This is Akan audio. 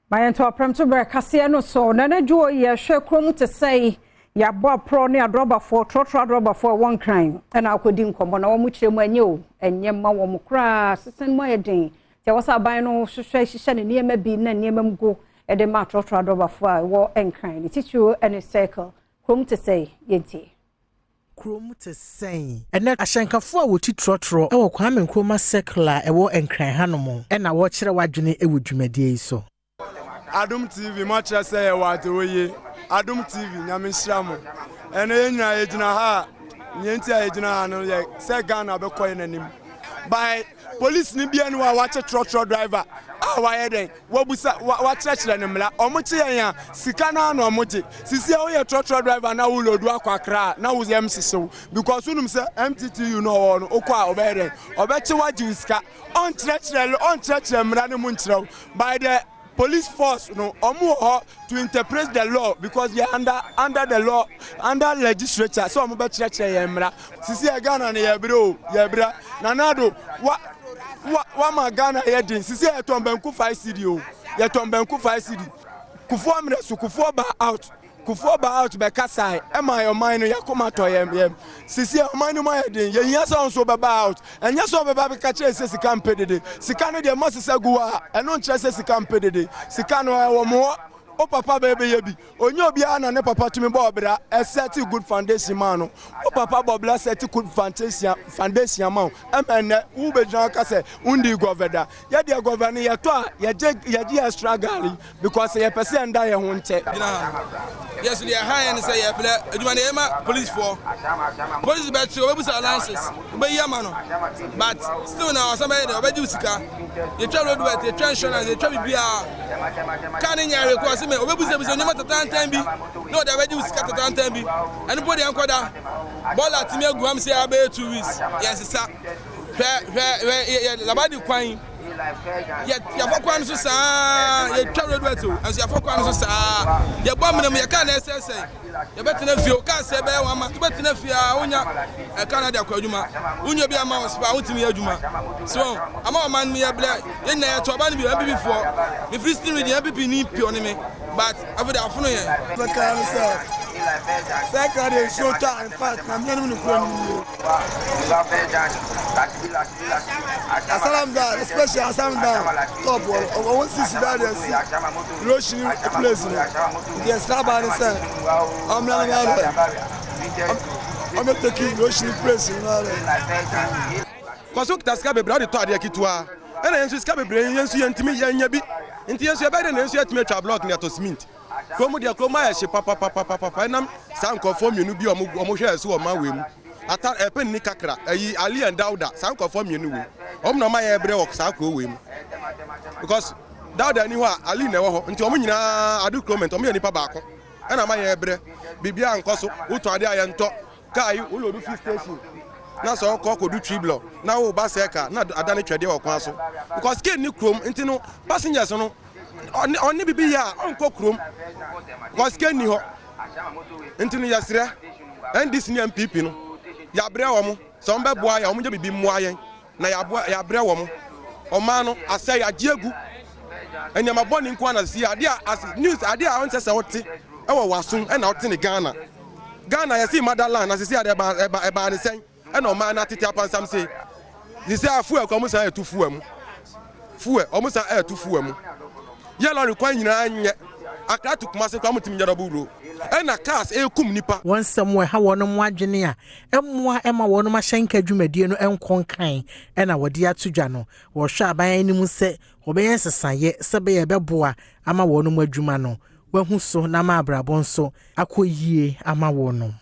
Ma yɛntɔ aprɛmto berɛ kaseɛ no so na n'adwo yɛhwɛ kurom te sɛ yɛabɔ aporɔ ne adrɔbafoɔ, trɔtrɔ adrɔbafoɔ a ɛwɔ Nkran ɛna akɔdi nkɔmmɔ na wɔn kyerɛ mu ɛnyɛ o, ɛnyɛ ma wɔn koraa. Sesan mu ayɛ den nti ɛwɔ sɛ aban no hwehwɛ hyehyɛ ne nneɛma bi na nneɛma mu go ɛde ma trɔtrɔ adrɔbafoɔ a ɛwɔ Nkran, ne titiriw ɛne Circle. Kurom te sɛ yɛntie. Kurom te sɛn? Ɛnɛ ahyɛnkafoɔ a wɔti trɔtrɔ wɔ Kwame Nkrumah Circle a ɛwɔ Nkran hanom ɛna wɔkyerɛ w'adwene wɔ dwumadie yi so. Adom TV, mo akyerɛ sɛ yɛwɔ ade Adom TV, Nyame nhyira mo. Ɛnɛ yɛn nyinaa yɛgyina ha a, nea nti a yɛgyina ha no yɛ sɛ Ghana bɛkɔ yɛn anim. By police ni bia ni hɔ a wakye trɔtrɔ driver a wayɛ dɛn, wabusa, wakyerɛkyerɛ ne mmara. Ɔmo kye yɛn a, sika no ano ɔmo gye. Sisi a woyɛ trɔtrɔ driver na wo load akɔ Akra a, na wo yam hyehyew because wonim sɛ MTTU no ɔwɔ no, wokɔ a ɔbɛyɛ dɛn, ɔbɛkye wagye wo sika. Ɔnkyerɛkyerɛ mmara no mu nkyerɛw. By the police force no, ɔmo wɔ hɔ to interpret the law because they are under the law, under legislature, sɛ ɔmo bɛkyerɛkyerɛ yɛn mmara. Sisi yɛ Ghana no, yɛbrɛ o, yɛbrɛ. Nana Addo wa wa wama Ghana yɛ den. Sisi yɛ tɔn banku 5 cedi o, yɛ tɔn banku 5 cedi. Kufuor mmerɛ so, Kufuor ba out, Kufuor ba out bɛka sae ɛma yɛ ɔman no yɛakoma tɔ yɛn yɛm. Sisi ɔman no mu ayɛ den. Yɛhia sɛ ɔnso bɛba out. Ɛnyɛ sɛ ɔbɛba bɛka kyerɛ sɛ sika mpɛ dede. Sika no deɛ, mɔ sisa gu hɔ a, ɛno nkyerɛ sɛ sika mpɛ dede. Sika no ɛwɔ mo hɔ. O papa bɛyɛ bɛyɛ bi onye obiara na ne papa tumi bɔ ɔbra ɛset good foundation maa no. O papa bɔ ɔbra set good foundation ma wo. Ɛmɛ nnɛ wo bɛgyina ka sɛ wundi gɔvɛ da. Yɛdeɛ gɔvɛ no yɛtɔ a, yɛgye extra gari because yɛpɛ sɛ yɛnda yɛn ho nkyɛ. Gyina ha no, yɛso deɛ ɛha yɛn ne sɛ yɛbrɛ adwuma no yɛma policefoɔ. Police bɛkye, wɔbɛbusa license, wobɛyi ama no, but still na ɔsan bɛyɛ dɛ ɔbɛgye wo sika. Yɛtwa road work, yɛtwa insurance, yɛtwa biribiara. Kaa ne nyɛ ahwɛ kɔ ɔse mɛ ɔbɛbusabusa nneɛma tatantan bi na ɔde abɛgye wo sika tatantan bi. Ɛno po deɛ, nkɔda bɔɔla tumi agu ham sɛ abɛyɛ 2 weeks yɛnsesa. Hwɛ, hwɛ, hwɛ, yɛ Labadi kwan yɛ yɛfɔ kwan no so saa, yɛtwa road work o, ɛnso yɛfɔ kwan no so saa. Yɛbɔ mmerɛ mu, yɛkaa na ɛsɛsɛe, yɛbɛtena fie o. Kaa sɛ bɛyɛ wɔn ama wobɛtena fie a, wonya ɛka na de akɔ adwuma, wonya bi ama wo spa, wotumi yɛ adwuma so ama ɔman no. Yɛ blɛ yɛn nyinaa yɛto aba no bi. NPP foɔ, mefiri Eastern Region, NPP ni pii ɔne me, but afei de afono yɛn. Bɛka no sɛ kra deɛ, nsuo tɔ a, in fact, na mmeanom ne kuro no mu yie. Asalam Down, especially Asalam Down top wɔ ɔwɔ sisi da deɛ si erosion place no. Nti ɛsra baa ne sɛ ɔmmra no bɛyɛ ɔmɛ take erosion place no bɛyɛ. Kɔso kita sika bebree a ɔde tɔ adeɛ ketewa, ɛna yɛn nso sika bebree, yɛn nso yɛntumi yɛnyɛ bi. Nti yɛn nso yɛbɛyɛ dɛ na yɛn nso yɛtumi atwa block ne atɔ cement. Kurom deɛ, kurom ayɛ hye papapapapa. Ɛnam saa nkurɔfoɔ mmienu bi a ɔmo hwɛ ɛso wɔ ɔman wei mu ata ɛpɛ ni kakra ɛyi, Ali and Dauda. Saa nkurɔfoɔ mmienu wei, ɔmo na ɔmo ayɛ brɛ wɔ saa kuro wei mu because Dauda ni hɔ a, Ali na ɛwɔ hɔ. Nti ɔmo nyinaa ade kurom, nti ɔmo yɛ nipa baako ɛna ɔmo ayɛ brɛ. Biribiara nkɔ so. Wotɔn adeɛ a, yɛntɔ. Kaa yi woload fi station na sɛ ɔkɔ kɔdu Triblo na wo ba sɛ ka na adane twɛdeɛ wɔ kwan so because kane ni kurom. Nti no passengers no ɔne bibi yɛ a, ɔnkɔ kurom because kane ni hɔ. Nti no yɛsrɛ NDC ne NPP no, yɛabrɛ wɔ mo sɛ wɔn bɛboa yɛ, wɔn gye bibi mmoa yɛn na yɛaboa. Yɛabrɛ wɔ mo. Ɔman no asɛ yɛagye agu nneɛma bɔne nko ana si adeɛ a ase news adeɛ a ɔnsɛ sɛ wote ɛwɔ w'asom ɛna wote ne Ghana. Ghana yɛsi motherland na sisi adeɛ ɛba ɛba ɛbaa ne sɛn ɛna ɔman no atete apansam se sisi a fuel kɔ, ɔmo san ɛtu fuel mu, fuel ɔmo san ɛtu fuel mu. Yɛ lɔri kwan nyinaa nyɛ Accra to Kumasi kwan mo tumi nyɛ double road ɛna cars ekum nipa. Wɔn nsɛm wɔ ɛha wɔn adwene a ɛmmoa ɛma wɔn ahyɛnka dwumadie no nkɔ nkan ɛna wɔde ato dwa no. Wɔhwɛ aban anim sɛ wɔbɛyɛ nsesaeɛ sɛ bɛyɛ ɛbɛboa ama wɔn adwuma no wahu so na ama abrabɔ nso akɔ yie ama wɔn.